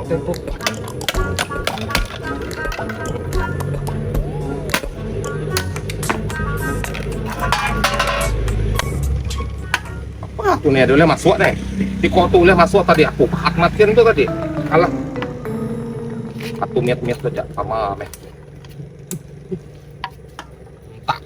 Facebook. Apa tu ni ada boleh masuk ni. Tiko tu boleh masuk tadi aku pahat matin tu tadi. Alah. Aku miat-miat saja sama meh. Tak.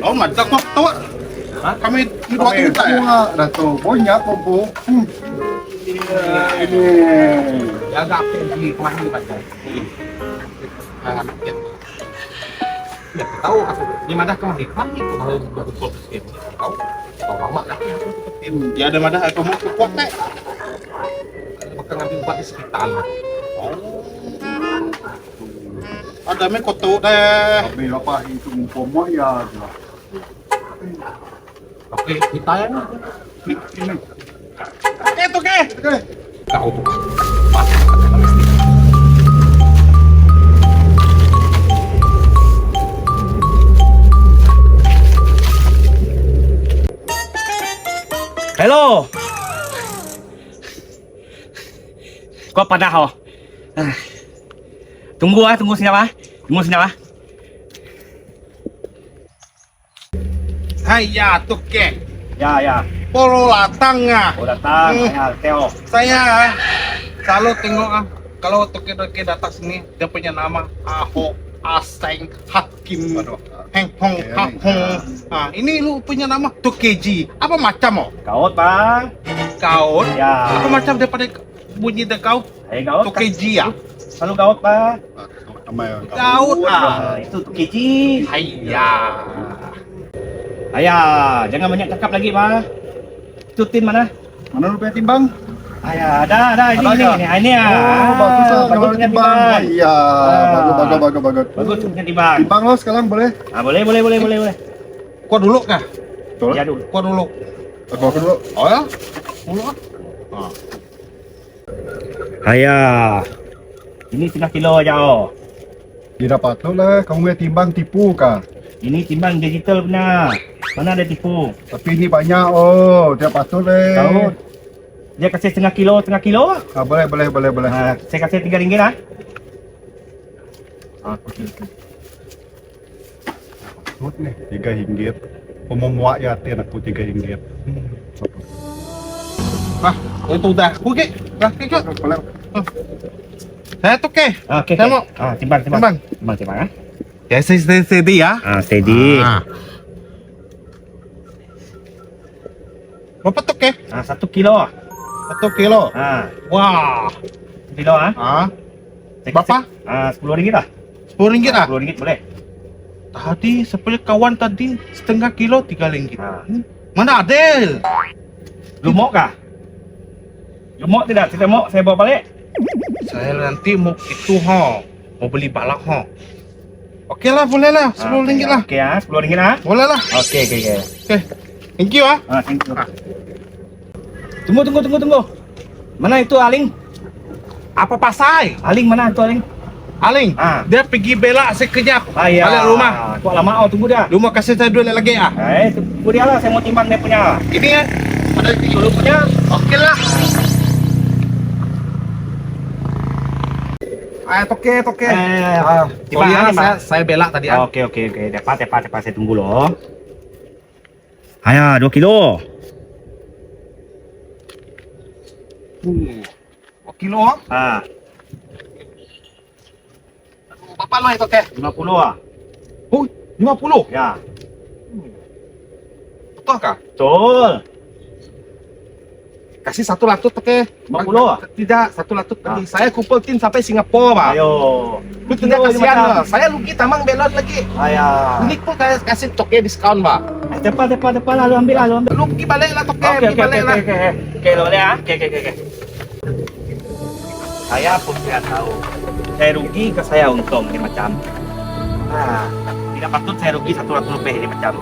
Oh, mantap kok tahu. Kami di bawah kita ya. Dah tu banyak kumpul. Ini. Ya agak pergi kemana baca. Ya, tahu aku di mana kemana kemana aku baru baru kau tahu. Tahu lama lah. Ya ada mana aku mau ke kota. Maka ngambil ubat di sekitar. Oh. Ada me kota deh. Kami apa itu ngumpul ya. Okey, kita yang Oke, tuh ke. Oke. Kau tuh. Hello. Kau padah oh. Tunggu ah, tunggu senyap ah. Tunggu senyap ah. Hai ya, tuh ke. Ya, ya. Polo latang ah. Oh datang, ya, Teo. Saya ah, selalu tengok ah kalau toke-toke datang sini dia punya nama Ahok, Aseng, Hakim, Heng Hong, Hak Hong. Ah, ini lu punya nama Tokeji. Apa macam oh? Kaut bang. Kaut. Ya. Apa macam daripada bunyi dia kau? Eh kaut. Tokeji ya? Selalu kaut bang. Kaut ah. Ah, itu Tokeji. Hayya. Ayah, jangan banyak cakap lagi bang. Itu tin mana? Mana lu punya timbang? Ayah, ada, ada. Ini, Ada ini, ke? ini, ini ah. Oh, bagus lah Bagus kalau punya timbang. timbang. Iya, Ah. bagus bagus bagus bagus. Bagus punya timbang. Timbang lo sekarang boleh? Ah, boleh, boleh, boleh, boleh, boleh. Kau dulu kah? Betul. Ya dulu. Kau dulu. Aku aku dulu. Oh ya? Dulu ah. Ah. Ayah. Ini setengah kilo aja oh. Tidak patut lah, kamu punya timbang tipu kah? Ini timbang digital punya. Mana ada tipu? Tapi ini banyak oh, tidak patut leh. Tahu. Dia kasih setengah kilo, setengah kilo. Ah, boleh boleh boleh boleh. Ah, saya kasih tiga ringgit ah. Ah, okey okey. Patut nih, tiga ringgit. Pememuak ya tin aku tiga ringgit. Ah, itu udah. Aku ke. Lah, ke. ke. Boleh. Saya tuh ke. Ah, okey. Saya okey. mau. Ah, timbang, timbang. Timbang. Timbang, timbang ah. Ya, saya saya steady ya. Ah, steady. Ah. Berapa tuh ke? Ah, satu kilo. 1 kilo. Ah, Wah. 1 kilo ah. Ah, Saya Berapa? kasih, ah, 10 ringgit lah. 10 ringgit ah. 10 ringgit boleh. Tadi sepunya kawan tadi setengah kilo 3 ringgit. Ah. Mana adil? Lu mau kah? Lu mau tidak? Tidak mau, saya bawa balik. Saya nanti mau itu ho, mau beli balak ho. Oke lah, boleh lah, 10 Ah, ringgit lah. Okey ah, 10 ringgit ah. Boleh lah. Okey, okey, okey. Oke, thank you ah. Ah, thank you. Tunggu, tunggu, tunggu, tunggu. Mana itu Aling? Apa pasai? Aling mana itu Aling? Aling, Ah. dia pergi belak sekejap. Ayah. Balik rumah. Kok lama oh, tunggu dia. Lu mau kasih saya duit lagi ah? Eh, tunggu dia lah, saya mau timbang dia punya. Ini ya. Ada Dulu punya. Oke lah. Ah, toke, toke. Eh, ah, Sorry timbang, ah, timbang. saya belak tadi ah. Okey, okey, okey. Dapat, dapat, dapat. Saya tunggu loh. Ayah, 2 kilo. 2 kilo ah. Ah, Berapa lo itu toke? 50 ah. Oh, 50. Ya. Betul kah? Betul. Kasih satu latut toke. 50 ah? Tidak, satu latut tadi. Saya kumpul tim sampai Singapura, Pak. Ayo. Lu tidak Kilo kasihan macam. lah. Saya rugi tamang belon lagi. Ayah. Ini pun saya kasih toke diskon, Pak. Eh, cepat, cepat, cepat lah. Lu ambil lah, lu ambil. Lu pergi balik lah toke, Okey, pergi okey, balik okey, lah. okey, okey. Okey, lu balik ah. Okey, okey, okey, okey. Saya pun tidak tahu. Saya rugi ke saya untung ini macam. Ah, tidak patut saya rugi 100 lebih ini macam.